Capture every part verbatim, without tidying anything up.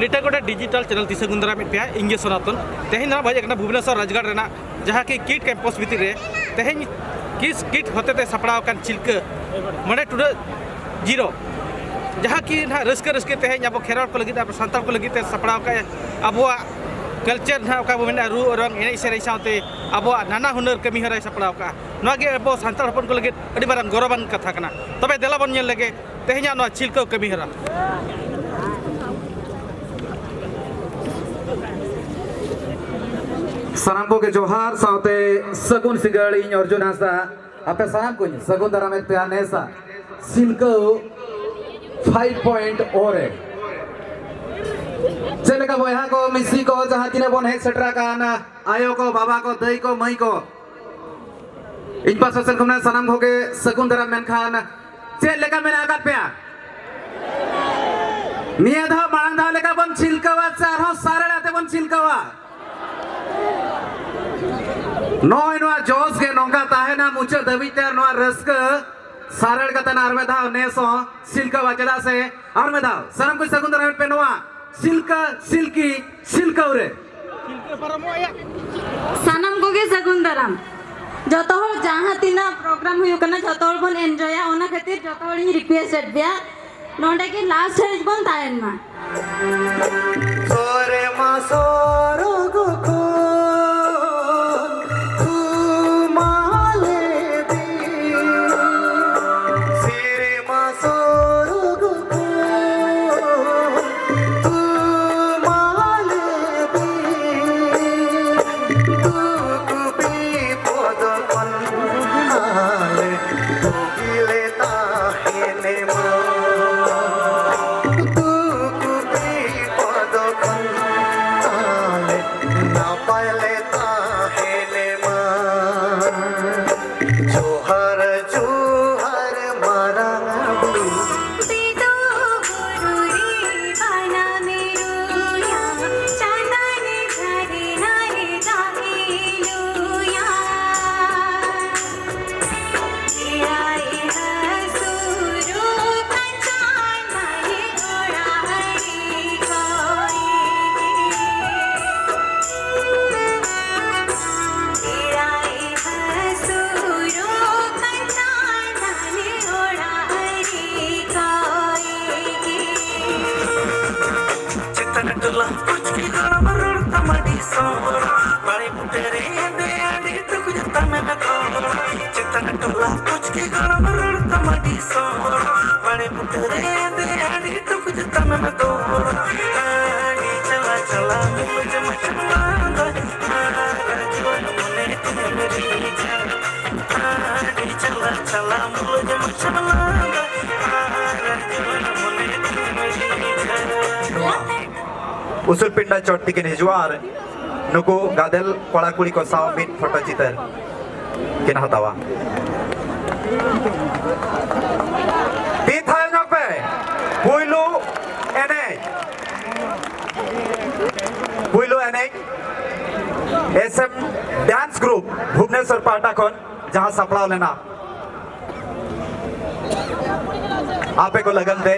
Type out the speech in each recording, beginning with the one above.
ᱱᱤᱴᱟ ᱜᱚᱰᱟ digital channel ᱛᱤᱥᱟᱹ ᱜᱩᱱᱫᱟᱨᱟ ᱢᱤᱫ ᱯᱮᱭᱟ, ᱤᱧ ᱜᱮ ᱥᱚᱱᱟᱛᱚᱱ᱾ ᱛᱮᱦᱮᱧ ᱱᱚᱣᱟ ᱵᱷᱟᱡᱟ ᱠᱟᱱᱟ ᱵᱷᱩᱵᱽᱱᱮᱥᱚᱨ ᱨᱟᱡᱽᱜᱟᱲ ᱨᱮᱱᱟᱜ ᱡᱟᱦᱟᱸ ᱠᱤ ᱠᱤᱰ ᱠᱮᱢᱯᱟᱥ ᱵᱷᱤᱛᱤᱨ ᱨᱮ ᱛᱮᱦᱮᱧ ᱠᱤᱥ ᱠᱤᱰ ᱦᱚᱛᱮᱛᱮ ᱥᱟᱯᱲᱟᱣ ᱟᱠᱟᱱ ᱪᱤᱞᱠᱟᱹ ᱢᱚᱬᱮ ᱴᱩᱰᱟᱹᱜ ᱡᱤᱨᱳ, ᱡᱟᱦᱟᱸ ᱠᱤ ᱱᱟᱦᱟᱜ ᱨᱟᱹᱥᱠᱟᱹ ᱨᱟᱹᱥᱠᱟᱹ ᱛᱮᱦᱮᱧ ᱟᱵᱚ ᱠᱷᱮᱨᱣᱟᱲ ᱠᱚ ᱞᱟᱹᱜᱤᱫ, ᱟᱵᱚ ᱥᱟᱱᱛᱟᱲ ᱠᱚ ᱞᱟᱹᱜᱤᱫ ᱛᱮ ᱥᱟᱯᱲᱟᱣ ᱠᱟᱜᱼᱟ᱾ ᱟᱵᱚᱣᱟᱜ ᱠᱟᱞᱪᱟᱨ ᱱᱟᱦᱟᱜ ᱚᱠᱟ ᱵᱚ ᱢᱮᱱᱟ, ᱨᱩ ᱚᱨᱚᱝ, ᱮᱱᱮᱡ ᱥᱮᱨᱮᱧ ᱥᱟᱶᱛᱮ ᱟᱵᱚᱣᱟᱜ ᱱᱟᱱᱟ ᱦᱩᱱᱟᱹᱨ ᱠᱟᱹᱢᱤ ᱦᱚᱨᱟᱭ ᱥᱟᱯᱲᱟᱣ ᱠᱟᱜᱼᱟ᱾ ᱱᱚᱣᱟ ᱜᱮ ᱟᱵᱚ ᱥᱟᱱᱛᱟᱲ ᱦᱚᱯᱚᱱ ᱠᱚ ᱞᱟᱹᱜᱤᱫ ᱟᱹᱰᱤ ᱢᱟᱨᱟᱝ ᱜᱚᱨᱚᱵᱟᱱ ᱠᱟᱛᱷᱟ ᱠᱟᱱᱟ᱾ ᱛᱚᱵᱮ ᱫᱮᱞᱟ ᱵᱚᱱ ᱧᱮᱞ ᱞᱮᱜᱮ ᱛᱮᱦᱮᱧᱟᱜ ᱱᱚᱣᱟ ᱪᱤᱞᱠᱟᱹᱣ ᱠᱟᱹᱢᱤ ᱦᱚᱨᱟ᱾ ᱥᱟᱱᱟᱢ ᱠᱚᱜᱮ ᱡᱚᱦᱟᱨ ᱥᱟᱶᱛᱮ ᱥᱟᱹᱜᱩᱱ ᱥᱤᱸᱜᱟᱹᱲ᱾ ᱤᱧ ᱚᱨᱡᱩᱱ ᱦᱟᱸᱥᱫᱟ ᱟᱯᱮ ᱥᱟᱱᱟᱢ ᱠᱚᱧ ᱥᱟᱹᱜᱩᱱ ᱫᱟᱨᱟᱢᱮᱫ ᱯᱮᱭᱟ ᱱᱮᱥᱟ ᱥᱤᱞᱠᱟᱹᱣ ᱯᱷᱟᱭᱤᱵᱷ ᱯᱚᱭᱮᱱᱴ ᱳ ᱨᱮ᱾ ᱪᱮᱫ ᱞᱮᱠᱟ ᱵᱚᱭᱦᱟ ᱠᱚ, ᱢᱤᱥᱤ ᱠᱚ, ᱡᱟᱦᱟᱸ ᱛᱤᱱᱟᱹᱜ ᱵᱚᱱ ᱦᱮᱡ ᱥᱮᱴᱮᱨ ᱟᱠᱟᱱᱟ, ᱟᱭᱳ ᱠᱚ, ᱵᱟᱵᱟ ᱠᱚ, ᱫᱟᱹᱭ ᱠᱚ, ᱢᱟᱹᱭ ᱠᱚ, ᱤᱧ ᱯᱟᱥᱴᱟ ᱥᱮᱱ ᱠᱷᱚᱱ ᱥᱟᱱᱟᱢ ᱠᱚᱜᱮ ᱥᱟᱹᱜᱩᱱ ᱫᱟᱨᱟᱢ᱾ ᱢᱮᱱᱠᱷᱟᱱ ᱪᱮᱫ ᱞᱮᱠᱟ ᱢᱮᱱᱟᱜ ᱟᱠᱟᱫ ᱯᱮᱭᱟ? ᱱᱤᱭᱟᱹ ᱫᱷᱟᱣ ᱢᱟᱲᱟᱝ ᱫᱷᱟᱣ ᱞᱮᱠᱟ ᱵᱚᱱ ᱪᱷᱤᱞᱠᱟᱹᱣᱟ ᱥᱮ ᱟᱨᱦᱚᱸ ᱥᱟᱨᱮᱲ ᱟᱛᱮ ᱵᱚᱱ ᱪᱷᱤᱞᱠᱟᱹᱣᱟ? ᱱᱚᱜᱼᱚᱭ ᱱᱚᱣᱟ ᱡᱚᱥ ᱜᱮ ᱱᱚᱝᱠᱟ ᱛᱟᱦᱮᱱᱟ ᱢᱩᱪᱟᱹᱫ ᱫᱷᱟᱹᱵᱤᱡ ᱛᱮ, ᱟᱨ ᱱᱚᱣᱟ ᱨᱟᱹᱥᱠᱟᱹ ᱥᱟᱨᱮᱲ ᱠᱟᱛᱮ ᱟᱨ ᱢᱤᱫ ᱫᱷᱟᱣ ᱱᱮᱥ ᱦᱚᱸ ᱥᱤᱞᱠᱟᱹᱣᱟ᱾ ᱪᱮᱫᱟᱜ ᱥᱮ ᱟᱨ ᱢᱤᱫ ᱫᱷᱟᱣ ᱥᱟᱱᱟᱢ ᱠᱚ ᱥᱟᱹᱜᱩᱱ ᱫᱟᱨᱟᱢ ᱯᱮ ᱱᱚᱣᱟ ᱥᱤᱞᱠᱟᱹ ᱥᱤᱞᱠᱤ ᱥᱤᱞᱠᱟᱹᱣ ᱨᱮ᱾ ᱥᱟᱱᱟᱢ ᱠᱚᱜᱮ ᱥᱟᱹᱜᱩᱱ ᱫᱟᱨᱟᱢ᱾ ᱡᱚᱛᱚ ᱦᱚᱲ ᱡᱟᱦᱟᱸ ᱛᱤᱱᱟᱹᱜ ᱯᱨᱳᱜᱨᱟᱢ ᱦᱩᱭᱩᱜ ᱠᱟᱱᱟ, ᱡᱚᱛᱚ ᱦᱚᱲ ᱵᱚᱱ ᱮᱱᱡᱚᱭᱟ, ᱚᱱᱟ ᱠᱷᱟᱹᱛᱤᱨ ᱡᱚᱛᱚ ᱦᱚᱲᱤᱧ ᱨᱤᱠᱩᱭᱮᱥᱴ ᱮᱫ ᱯᱮᱭᱟ, ᱱᱚᱰᱮ ᱜᱮ ᱞᱟᱥᱴ ᱦᱟᱹᱵᱤᱡ ᱵᱚᱱ ᱛᱟᱦᱮᱱ ᱢᱟ᱾ ᱥᱚᱨᱮ ᱢᱟ ᱥᱚᱨᱚᱜᱽ ᱠᱷᱚᱱ ᱛᱩᱢᱟᱞᱮ ᱫᱤ, ᱥᱤᱨᱤ ᱢᱟ ᱥᱚᱨᱚᱜᱽ ᱠᱷᱚᱱ ᱛᱩᱢᱟᱞᱮ ᱫᱤ, ᱫᱩᱠ ᱵᱤᱯᱚᱫ ᱠᱷᱚᱱ ᱟᱞᱮ ᱵᱩᱜᱤᱞᱮ ᱛᱟᱦᱮᱱ ᱢᱟ᱾ ᱫᱩᱠ ᱵᱤᱯᱚᱫ ᱠᱷᱚᱱ ᱟᱞᱮ ᱪᱮᱛᱟᱱ ᱴᱚᱞᱟ ᱯᱩᱪᱠᱤ ᱜᱚᱲᱚᱢ ᱨᱚᱲ ᱛᱟᱢᱟ ᱟᱹᱰᱤ ᱥᱚᱦᱚᱨ᱾ ᱵᱟᱲᱮ ᱵᱩᱴᱟᱹ ᱨᱮ ᱮᱱᱫᱮ ᱟᱹᱰᱤ ᱴᱩᱠᱩᱡ ᱛᱟᱢᱮ ᱫᱚ᱾ ᱪᱮᱛᱟᱱ ᱴᱚᱞᱟ ᱯᱩᱪᱠᱤ ᱜᱚᱲᱚᱢ ᱨᱚᱲ ᱛᱟᱢᱟ ᱟᱹᱰᱤ ᱥᱚᱦᱚᱨ᱾ ᱵᱟᱲᱮ ᱵᱩᱴᱟᱹ ᱨᱮ ᱮᱱᱫᱮ ᱟᱹᱰᱤ ᱴᱩᱠᱩᱡ ᱛᱟᱢᱮ ᱫᱚ᱾ ᱟᱹᱰᱤ ᱪᱟᱞᱟ ᱪᱟᱞᱟ ᱢᱩᱞᱩᱡ ᱢᱟᱪᱷᱟ ᱞᱟᱸᱫᱟ᱾ ᱟᱨ ᱡᱩᱣᱟᱹᱱ ᱢᱚᱱᱮ ᱛᱮᱢ ᱨᱤᱡᱷᱟᱹᱣ᱾ ᱟᱹᱰᱤ ᱪᱟᱞᱟ ᱪᱟᱞᱟ ᱢᱩᱞᱩᱡ ᱢᱟᱪᱷᱟ ᱞᱟᱸᱫᱟ᱾ ᱟᱨ ᱡᱩᱣᱟᱹᱱ ᱢᱚᱱᱮ ᱛᱮᱢ ᱨᱤᱡᱷᱟᱹᱣ᱾ ᱩᱥᱩᱞ ᱯᱤᱸᱰᱟ ᱪᱚᱴ ᱛᱮᱠᱤᱱ ᱦᱤᱡᱩᱜᱼᱟ ᱟᱨ ᱱᱩᱠᱩ ᱜᱟᱫᱮᱞ ᱠᱚᱲᱟ ᱠᱩᱲᱤ ᱠᱚ ᱥᱟᱶ ᱢᱤᱫ ᱯᱷᱳᱴᱳ ᱪᱤᱛᱟᱹᱨ ᱠᱤᱱ ᱦᱟᱛᱟᱣᱟ᱾ ᱛᱤ ᱛᱷᱟᱭᱚ ᱧᱚᱜ ᱯᱮ᱾ ᱯᱩᱭᱞᱩ ᱮᱱᱮᱡ, ᱯᱩᱭᱞᱩ ᱮᱱᱮᱡ S M dance group Bhubaneswar ᱯᱟᱦᱴᱟ ᱠᱷᱚᱱ ᱡᱟᱦᱟᱸ ᱥᱟᱯᱲᱟᱣ ᱞᱮᱱᱟ, ᱟᱯᱮ ᱠᱚ ᱞᱟᱹᱜᱤᱫ ᱛᱮ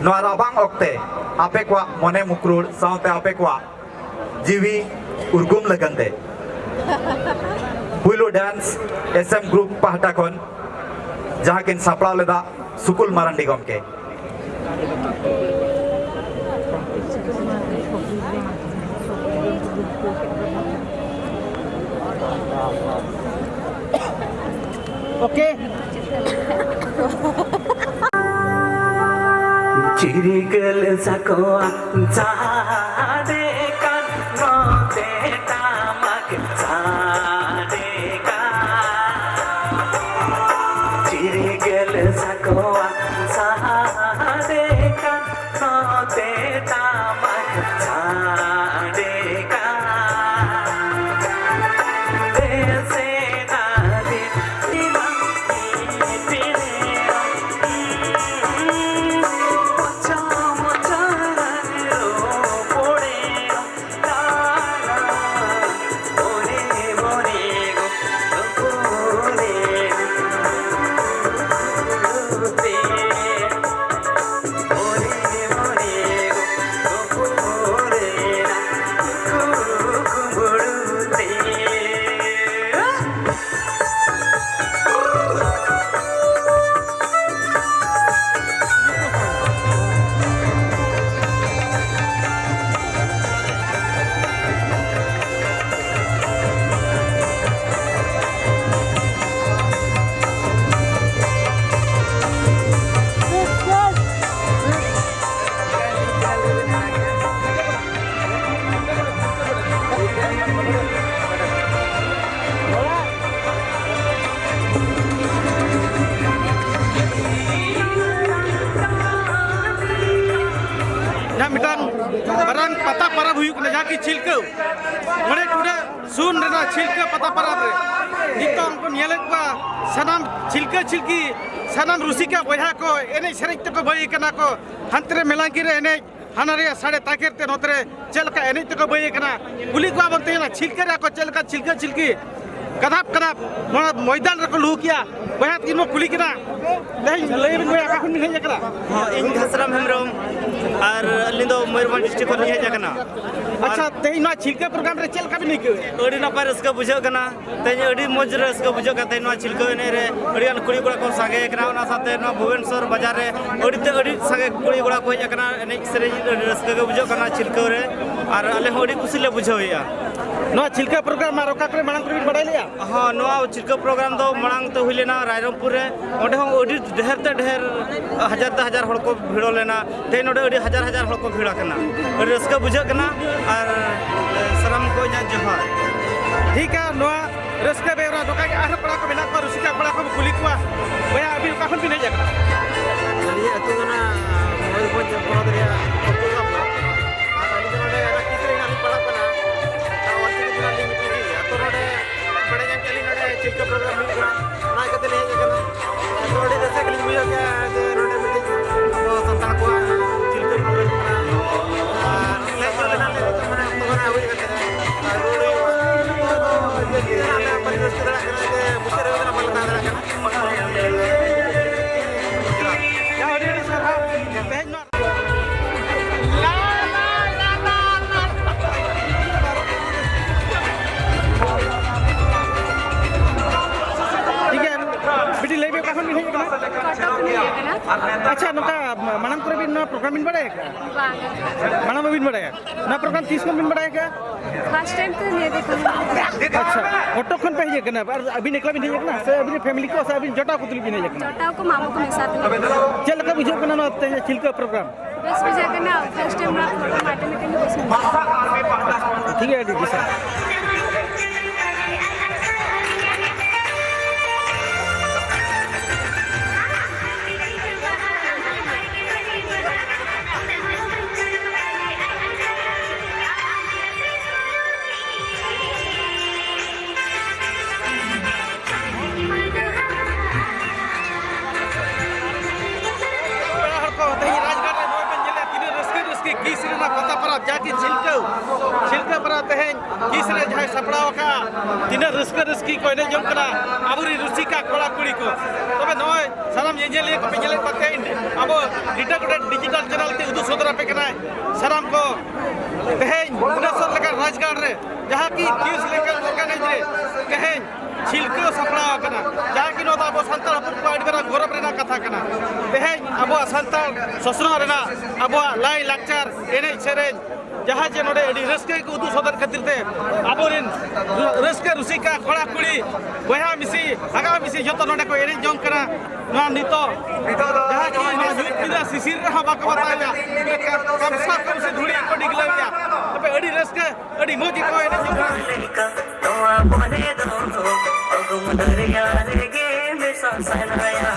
ᱱᱚᱣᱟ ᱨᱟᱵᱟᱝ ᱚᱠᱛᱮ ᱟᱯᱮ ᱠᱚᱣᱟᱜ ᱢᱚᱱᱮ ᱢᱩᱠᱨᱩᱲ ᱥᱟᱶᱛᱮ ᱟᱯᱮ ᱠᱚᱣᱟᱜ ᱡᱤᱣᱤ ᱩᱨᱜᱩᱢ ᱞᱟᱹᱜᱤᱫ ᱛᱮ ᱯᱩᱭᱞᱩ ᱰᱮᱱᱥ ᱮᱥ ᱮᱢ ᱜᱨᱩᱯ ᱯᱟᱦᱴᱟ ᱠᱷᱚᱱ ᱡᱟᱦᱟᱸ ᱠᱤᱱ ᱥᱟᱯᱲᱟᱣ ᱞᱮᱫᱟ ᱥᱩᱠᱩᱞ ᱢᱟᱨᱟᱱᱰᱤ ᱜᱚᱢᱠᱮ᱾ ᱳᱠᱮ᱾ ᱪᱤᱨᱜᱟᱹᱞ ᱥᱟᱠᱣᱟ ᱥᱟᱰᱮ ᱠᱟᱱ, ᱱᱚᱛᱮ ᱴᱟᱢᱟᱠ ᱥᱟᱰᱮ ᱠᱟᱱ᱾ ᱪᱤᱨᱜᱟᱹᱞ ᱥᱟᱠᱣᱟ ᱥᱟᱰᱮ ᱠᱟᱱ, ᱱᱚᱛᱮ ᱴᱟᱢᱟᱠ ᱥᱟᱰᱮ ᱠᱟᱱ᱾ ᱫᱮᱥᱮ ᱫᱟᱨᱮ ᱛᱤᱞᱟᱹᱢ ᱯᱤᱞᱤᱭᱟ᱾ ᱯᱚᱪᱷᱚᱢ ᱪᱟᱨᱟᱱ ᱨᱚᱲ᱾ ᱢᱤᱫᱴᱟᱝ ᱢᱟᱨᱟᱝ ᱯᱟᱛᱟ ᱯᱚᱨᱚᱵᱽ ᱦᱩᱭᱩᱜ ᱠᱟᱱᱟ, ᱡᱟᱦᱟᱸ ᱠᱤ ᱪᱷᱤᱞᱠᱟᱹᱣ, ᱢᱚᱬᱮ ᱴᱩᱰᱟᱹᱜ ᱥᱩᱱ ᱨᱮᱱᱟᱜ ᱪᱷᱤᱞᱠᱟᱹ ᱯᱟᱛᱟ ᱯᱚᱨᱚᱵᱽ ᱨᱮ ᱱᱤᱛᱚᱝ ᱵᱚᱱ ᱧᱮᱞᱮᱫ ᱠᱚᱣᱟ, ᱥᱟᱱᱟᱢ ᱪᱷᱤᱞᱠᱟᱹ ᱪᱷᱤᱞᱠᱤ, ᱥᱟᱱᱟᱢ ᱨᱩᱥᱤᱠᱟ ᱵᱚᱭᱦᱟ ᱠᱚ ᱮᱱᱮᱡ ᱥᱮᱨᱮᱧ ᱛᱮᱠᱚ ᱵᱟᱹᱭ ᱠᱟᱱᱟ ᱠᱚ, ᱦᱟᱱᱛᱮ ᱨᱮ ᱢᱮᱞᱟᱝᱠᱤ ᱨᱮ ᱮᱱᱮᱡ, ᱦᱟᱱᱟ ᱨᱮᱭᱟᱜ ᱥᱟᱰᱮ ᱛᱟᱠᱮᱨ ᱛᱮ ᱱᱚᱛᱮ ᱨᱮ ᱪᱮᱫ ᱞᱮᱠᱟ ᱮᱱᱮᱡ ᱛᱮᱠᱚ ᱵᱟᱹᱭ ᱠᱟᱱᱟ᱾ ᱠᱩᱞᱤ ᱠᱚᱣᱟ ᱵᱚᱱ ᱛᱮᱦᱮᱧ ᱪᱷᱤᱞᱠᱟᱹ ᱨᱮ ᱟᱠᱚ ᱪᱮᱫ ᱞᱮᱠᱟ ᱪᱷᱤᱞᱠᱟᱹ ᱪᱷᱤᱞᱠᱤ ᱠᱟᱫᱟᱯ ᱠᱟᱫᱟᱯ ᱱᱚᱣᱟ ᱢᱚᱭᱫᱟᱱ ᱨᱮᱠᱚ ᱞᱩᱦᱩᱠ ᱮᱭᱟ᱾ ᱵᱚᱭᱦᱟ ᱛᱟᱹᱠᱤᱱ ᱵᱚ ᱠᱩᱞᱤ ᱠᱤᱱᱟ᱾ ᱛᱮᱦᱮᱧ ᱞᱟᱹᱭ ᱵᱤᱱ ᱵᱚᱭᱦᱟ, ᱚᱠᱟ ᱠᱷᱚᱱ ᱵᱤᱱ ᱦᱮᱡ ᱟᱠᱟᱱᱟ? ᱦᱚᱸ, ᱤᱧ ᱜᱷᱟᱥᱨᱟᱢ ᱦᱮᱢᱵᱨᱚᱢ, ᱟᱨ ᱟᱹᱞᱤᱧ ᱫᱚ ᱢᱚᱭᱩᱨᱵᱷᱚᱸᱡᱽ ᱰᱤᱥᱴᱨᱤᱠᱴ ᱠᱷᱚᱱ ᱞᱤᱧ ᱦᱮᱡ ᱟᱠᱟᱱᱟ᱾ ᱟᱪᱪᱷᱟ, ᱛᱮᱦᱮᱧ ᱱᱚᱣᱟ ᱪᱷᱤᱞᱠᱟᱹ ᱯᱨᱳᱜᱨᱟᱢ ᱨᱮ ᱪᱮᱫ ᱞᱮᱠᱟ ᱵᱤᱱ ᱟᱹᱭᱠᱟᱹᱣᱮᱫᱼᱟ? ᱟᱹᱰᱤ ᱱᱟᱯᱟᱭ ᱨᱟᱹᱥᱠᱟᱹ ᱵᱩᱡᱷᱟᱹᱜ ᱠᱟᱱᱟ᱾ ᱛᱮᱦᱮᱧ ᱟᱹᱰᱤ ᱢᱚᱡᱽ ᱨᱟᱹᱥᱠᱟᱹ ᱵᱩᱡᱷᱟᱹᱜ ᱠᱟᱱ ᱛᱟᱦᱮᱸ ᱱᱚᱣᱟ ᱪᱷᱤᱞᱠᱟᱹᱣ ᱮᱱᱮᱡ ᱨᱮ᱾ ᱟᱹᱰᱤ ᱜᱟᱱ ᱠᱩᱲᱤ ᱠᱚᱲᱟ ᱠᱚ ᱥᱟᱸᱜᱮ ᱟᱠᱟᱱᱟ, ᱚᱱᱟ ᱥᱟᱶᱛᱮ ᱱᱚᱣᱟ ᱵᱷᱩᱵᱚᱱᱮᱥᱚᱨ ᱵᱟᱡᱟᱨ ᱨᱮ ᱟᱹᱰᱤ ᱛᱮ ᱟᱹᱰᱤ ᱥᱟᱸᱜᱮ ᱠᱩᱲᱤ ᱠᱚᱲᱟ ᱠᱚ ᱦᱮᱡ ᱟᱠᱟᱱᱟ᱾ ᱮᱱᱮᱡ ᱥᱮᱨᱮᱧ ᱟᱹᱰᱤ ᱨᱟᱹᱥᱠᱟᱹ ᱜᱮ ᱵᱩᱡᱷᱟᱹᱜ ᱠᱟᱱᱟ ᱪᱷᱤᱞᱠᱟᱹᱣ ᱨᱮ, ᱟᱨ ᱟᱞᱮ ᱦᱚᱸ ᱟᱹᱰᱤ ᱠᱩᱥᱤ ᱞᱮ ᱵᱩᱡᱷᱟᱹᱣᱮᱫᱼᱟ᱾ ᱱᱚᱣᱟ ᱪᱷᱤᱞᱠᱟᱹ ᱯᱨᱳᱜᱨᱟᱢ ᱟᱨ ᱚᱠᱟ ᱠᱚᱨᱮ ᱢᱟᱲᱟᱝ ᱠᱚᱨᱮ ᱵᱤᱱ ᱵᱟᱲᱟᱭ ᱞᱮᱫᱼᱟ? ᱦᱚᱸ, ᱱᱚᱣᱟ ᱪᱷᱤᱞᱠᱟᱹ ᱯᱨᱳᱜᱨᱟᱢ ᱫᱚ ᱢᱟᱲᱟᱝ ᱛᱮ ᱦᱩᱭ ᱞᱮᱱᱟ ᱨᱟᱭᱨᱚᱝᱯᱩᱨ ᱨᱮ᱾ ᱚᱸᱰᱮ ᱦᱚᱸ ᱟᱹᱰᱤ ᱰᱷᱮᱨ ᱛᱮ ᱰᱷᱮᱨ, ᱦᱟᱡᱟᱨ ᱛᱮ ᱦᱟᱡᱟᱨ ᱦᱚᱲ ᱠᱚ ᱵᱷᱤᱲᱚ ᱞᱮᱱᱟ᱾ ᱛᱮᱦᱮᱧ ᱱᱚᱰᱮ ᱟᱹᱰᱤ ᱦᱟᱡᱟᱨ ᱦᱟᱡᱟᱨ ᱦᱚᱲ ᱠᱚ ᱵᱷᱤᱲ ᱟᱠᱟᱱᱟ᱾ ᱟᱹᱰᱤ ᱨᱟᱹᱥᱠᱟᱹ ᱵᱩᱡᱷᱟᱹᱜ ᱠᱟᱱᱟ, ᱟᱨ ᱥᱟᱱᱟᱢ ᱠᱚ ᱤᱧᱟᱹᱜ ᱡᱚᱦᱟᱨ᱾ ᱴᱷᱤᱠᱟ, ᱱᱚᱣᱟ ᱨᱟᱹᱥᱠᱟᱹ ᱵᱮᱣᱨᱟ ᱱᱚᱝᱠᱟ ᱜᱮ ᱟᱨᱦᱚᱸ ᱠᱚᱲᱟ ᱠᱚ ᱢᱮᱱᱟᱜ ᱠᱚᱣᱟ, ᱨᱩᱥᱤᱠᱟ ᱠᱚᱲᱟ ᱠᱚ ᱠᱩᱞᱤ ᱠᱚᱣᱟ᱾ ᱵᱚᱭᱦᱟ, ᱟᱹᱵᱤᱱ ᱚᱠᱟ ᱠᱷᱚᱱ ᱵᱤᱱ ᱦᱮᱡ ᱟᱠᱟᱱᱟ? ᱟᱹᱞᱤᱧᱟᱜ ᱟᱹᱛᱩ ᱫᱚ ᱱᱟᱜ ᱢᱚᱭᱩᱨᱵᱷᱚᱸᱡᱽ ᱦᱚᱱᱚᱛ ᱨᱮᱭᱟᱜ ᱠᱚᱛᱩᱨ ᱟᱢᱲᱟ᱾ ᱟᱨ ᱟᱹᱞᱤᱧ ᱫᱚ ᱱᱚᱰᱮ ᱨᱟᱺᱪᱤ ᱥᱮᱫ ᱨᱮ ᱱᱟᱜ ᱞᱤᱧ ᱯᱟᱲᱦᱟᱜ ᱠᱟᱱᱟ᱾ ᱟᱨ ᱚᱞᱪᱤᱠᱤ ᱛᱮ ᱱᱟᱜ ᱞᱤᱧ ᱢᱩᱪᱟᱹᱫ ᱠᱮᱫᱟ᱾ ᱛᱚ ᱱᱚᱰᱮ ᱵᱟᱲᱟᱭ ᱧᱟᱢ ᱠᱮᱫ ᱞᱤᱧ ᱱᱚᱰᱮ ᱪᱤᱞᱠᱟᱹ ᱯᱨᱳᱜᱨᱟᱢ ᱦᱩᱭᱩᱜ ᱠᱟᱱᱟ, ᱚᱱᱟ ᱤᱭᱠᱟᱹᱛᱮ ᱞᱤᱧ ᱦᱮᱡ ᱟᱠᱟᱱᱟ᱾ ᱛᱚ ᱟᱹᱰᱤ ᱨᱟᱹᱥᱠᱟᱹ ᱜᱮᱞᱤᱧ ᱵᱩᱡᱷᱟᱹᱣ ᱠᱮᱫᱟ ᱡᱮ ᱱᱚᱰᱮ ᱢᱤᱫᱴᱤᱡ ᱟᱵᱚ ᱥᱟᱱᱛᱟᱲ ᱠᱚᱣᱟᱜ ᱪᱤᱞᱠᱟᱹ ᱯᱨᱳᱜᱨᱟᱢ ᱠᱟᱱᱟ᱾ ᱟᱨ ᱦᱮᱡ ᱧᱚᱜ ᱞᱮᱱᱟ ᱞᱮ, ᱱᱤᱛᱚᱜ ᱢᱟᱱᱮ ᱚᱠᱛᱚ ᱠᱚ ᱱᱟᱜ ᱦᱩᱭ ᱠᱟᱛᱮ ᱟᱨ ᱨᱩᱣᱟᱹᱲ ᱦᱩᱭᱩᱜᱼᱟ᱾ ᱛᱚ ᱟᱹᱰᱤ ᱨᱟᱹᱥᱠᱟᱹ ᱫᱟᱲᱮᱭᱟᱜ ᱠᱟᱱᱟ ᱡᱮ ᱢᱩᱪᱟᱹᱫ ᱨᱮ ᱵᱟᱞᱮ ᱛᱟᱦᱮᱸ ᱫᱟᱲᱮᱭᱟᱜ ᱠᱟᱱᱟ᱾ ᱟᱹᱰᱤ ᱟᱹᱰᱤ ᱥᱟᱨᱦᱟᱣ᱾ ᱛᱮᱦᱮᱧ ᱱᱚᱣᱟ ᱴᱷᱤᱠ ᱜᱮᱭᱟ, ᱵᱤᱴᱤ, ᱞᱟᱹᱭ ᱵᱤᱱ, ᱚᱠᱟ ᱠᱷᱚᱱ ᱵᱤᱱ ᱦᱮᱡ ᱟᱠᱟᱱᱟ? ᱠᱚᱴᱚᱠ ᱠᱷᱚᱱ ᱦᱮᱡ ᱟᱠᱟᱱᱟ᱾ ᱟᱪᱪᱷᱟ, ᱱᱚᱝᱠᱟ ᱢᱟᱲᱟᱝ ᱠᱚᱨᱮ ᱵᱤᱱ ᱱᱚᱣᱟ ᱯᱨᱳᱜᱨᱟᱢ ᱵᱤᱱ ᱵᱟᱲᱟᱭ ᱟᱠᱟᱫᱼᱟ? ᱵᱟᱝ᱾ ᱢᱟᱲᱟᱝ ᱵᱟᱹᱵᱤᱱ ᱵᱟᱲᱟᱭᱟ? ᱱᱚᱣᱟ ᱯᱨᱳᱜᱨᱟᱢ ᱛᱤᱥ ᱠᱷᱚᱱ ᱵᱤᱱ ᱵᱟᱲᱟᱭ ᱟᱠᱟᱫᱼᱟ? ᱯᱷᱟᱥᱴ ᱴᱟᱭᱤᱢ ᱛᱮ ᱱᱤᱭᱟᱹ ᱜᱮ ᱠᱟᱹᱢᱤ᱾ ᱟᱪᱪᱷᱟ, ᱠᱚᱴᱚᱠ ᱠᱷᱚᱱ ᱯᱮ ᱦᱮᱡ ᱟᱠᱟᱱᱟ, ᱟᱨ ᱟᱹᱵᱤᱱ ᱮᱠᱞᱟ ᱵᱤᱱ ᱦᱮᱡ ᱟᱠᱟᱱᱟ ᱥᱮ ᱟᱹᱵᱤᱱ ᱯᱷᱮᱢᱤᱞᱤ ᱠᱚ ᱥᱮ ᱟᱹᱵᱤᱱ ᱡᱚᱴᱟᱣ ᱠᱚ ᱛᱩᱞᱩᱡ ᱵᱤᱱ ᱦᱮᱡ ᱟᱠᱟᱱᱟ? ᱡᱚᱴᱟᱣ ᱠᱚ, ᱢᱟᱢᱟ ᱠᱚ ᱢᱮᱥᱟ ᱛᱮ᱾ ᱪᱮᱫ ᱞᱮᱠᱟ ᱵᱩᱡᱷᱟᱹᱜ ᱠᱟᱱᱟ ᱱᱚᱣᱟ ᱛᱮᱦᱮᱧ ᱪᱤᱞᱠᱟᱹ ᱯᱨᱳᱜᱨᱟᱢ? ᱵᱮᱥ ᱵᱩᱡᱷᱟᱹᱜ ᱠᱟᱱᱟ, ᱯᱷᱟᱥᱴ ᱴᱟᱭᱤᱢ ᱱᱚᱣᱟ ᱯᱨᱳᱜᱨᱟᱢ ᱟᱴᱮᱱᱰ ᱠᱟᱛᱮ ᱵᱮᱥ ᱵᱩᱡᱷᱟᱹᱜ ᱠᱟᱱᱟ᱾ ᱴᱷᱤᱠ ᱜᱮᱭᱟ, ᱟᱹᱰᱤ ᱟᱹᱰᱤ ᱥᱟᱨᱦᱟᱣ᱾ ᱡᱟᱠᱤ ᱪᱷᱤᱞᱠᱟᱹᱣ, ᱪᱷᱤᱞᱠᱟᱹᱣ ᱯᱟᱨᱟ ᱛᱮᱦᱮᱧ ᱠᱤᱥ ᱨᱮ ᱡᱟᱦᱟᱸᱭ ᱥᱟᱯᱲᱟᱣ ᱟᱠᱟᱫᱼᱟ, ᱛᱤᱱᱟᱹᱜ ᱨᱟᱹᱥᱠᱟᱹ ᱨᱟᱹᱥᱠᱤ ᱠᱚ ᱮᱱᱮᱡ ᱡᱚᱝ ᱠᱟᱱᱟ ᱟᱵᱚᱨᱮᱱ ᱨᱩᱥᱤᱠᱟ ᱠᱚᱲᱟ ᱠᱩᱲᱤ ᱠᱚ᱾ ᱛᱚᱵᱮ ᱱᱚᱜᱼᱚᱭ ᱥᱟᱱᱟᱢ ᱧᱮᱧᱮᱞᱤᱭᱟᱹ ᱠᱚᱯᱮ ᱧᱮᱞᱮᱫ ᱠᱚᱣᱟ, ᱛᱮᱦᱮᱧ ᱟᱵᱚ ᱰᱤᱴᱟ ᱜᱳᱰᱮᱴ ᱰᱤᱡᱤᱴᱟᱞ ᱪᱮᱱᱮᱞ ᱛᱮ ᱩᱫᱩᱜ ᱥᱚᱫᱚᱨ ᱟᱯᱮ ᱠᱟᱱᱟᱭ ᱥᱟᱱᱟᱢ ᱠᱚ᱾ ᱛᱮᱦᱮᱧ ᱵᱷᱩᱵᱽᱱᱮᱥᱚᱨ ᱞᱮᱠᱟᱱ ᱨᱟᱡᱽᱜᱟᱲ ᱨᱮ ᱡᱟᱦᱟᱸ ᱠᱤ ᱠᱤᱥ ᱞᱮᱠᱟᱱ ᱚᱨᱜᱟᱱᱟᱭᱤᱡᱽ ᱨᱮ ᱛᱮᱦᱮᱧ ᱪᱷᱤᱞᱠᱟᱹᱣ ᱥᱟᱯᱲᱟᱣ ᱟᱠᱟᱱᱟ, ᱡᱟᱦᱟᱸ ᱠᱤ ᱱᱚᱣᱟ ᱫᱚ ᱟᱵᱚ ᱥᱟᱱᱛᱟᱲ ᱦᱚᱯᱚᱱ ᱠᱚᱣᱟᱜ ᱟᱹᱰᱤ ᱢᱟᱨᱟᱝ ᱜᱚᱨᱚᱵᱽ ᱨᱮᱱᱟᱜ ᱠᱟᱛᱷᱟ ᱠᱟᱱᱟ᱾ ᱛᱮᱦᱮᱧ ᱟᱵᱚᱣᱟᱜ ᱥᱟᱱᱛᱟᱲ ᱥᱚᱥᱱᱚᱜ ᱨᱮᱱᱟᱜ, ᱟᱵᱚᱣᱟᱜ ᱞᱟᱭ ᱞᱟᱠᱪᱟᱨ, ᱮᱱᱮᱡ ᱥᱮᱨᱮᱧ, ᱡᱟᱦᱟᱸ ᱡᱮ ᱱᱚᱰᱮ ᱟᱹᱰᱤ ᱨᱟᱹᱥᱠᱟᱹ ᱜᱮᱠᱚ ᱩᱫᱩᱜ ᱥᱚᱫᱚᱨ ᱠᱷᱟᱹᱛᱤᱨ ᱛᱮ ᱟᱵᱚᱨᱮᱱ ᱨᱟᱹᱥᱠᱟᱹ ᱨᱩᱥᱤᱠᱟ ᱠᱚᱲᱟ ᱠᱩᱲᱤ, ᱵᱚᱭᱦᱟ ᱢᱤᱥᱤ, ᱦᱟᱜᱟᱣ ᱢᱤᱥᱤ ᱡᱚᱛᱚ ᱱᱚᱰᱮ ᱠᱚ ᱮᱱᱮᱡ ᱡᱚᱝ ᱠᱟᱱᱟ᱾ ᱱᱚᱣᱟ ᱱᱤᱛᱚᱜ ᱡᱟᱦᱟᱸ ᱠᱤ ᱱᱚᱣᱟ ᱧᱩᱛ ᱧᱤᱫᱟᱹ ᱥᱤᱥᱤᱨ ᱨᱮᱦᱚᱸ ᱵᱟᱠᱚ ᱵᱟᱛᱟᱣᱮᱫᱼᱟ, ᱠᱟᱢᱥᱟ ᱠᱟᱢᱥᱤ ᱫᱷᱩᱲᱤ ᱠᱚ ᱰᱤᱜᱽᱞᱟᱹᱣᱮᱫᱼᱟ᱾ ᱛᱚᱵᱮ ᱟᱹᱰᱤ ᱨᱟᱹᱥᱠᱟᱹ, ᱟᱹᱰᱤ ᱢᱚᱡᱽ ᱜᱮᱠᱚ ᱮᱱᱮᱡ ᱡᱚᱝ ᱠᱟᱱᱟ᱾ ᱱᱚᱣᱟ ᱢᱚᱱᱮ ᱫᱚ ᱚᱜᱚᱢ ᱫᱚᱨᱭᱟ ᱨᱮᱜᱮ ᱢᱮᱥᱟ ᱥᱟᱱᱟᱭᱟ᱾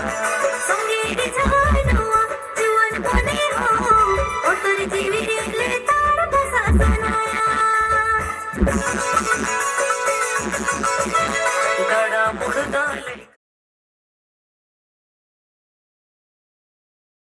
ᱥᱚᱸᱜᱮ ᱜᱮ ᱡᱟᱦᱟᱸᱭ ᱱᱚᱣᱟ ᱡᱩᱣᱟᱹᱱ ᱢᱚᱱᱮ ᱦᱚᱸ ᱵᱚᱛᱚᱨ ᱡᱤᱣᱤ ᱨᱮ ᱞᱮᱛᱟᱲ ᱵᱷᱟᱥᱟ ᱥᱟᱱᱟ᱾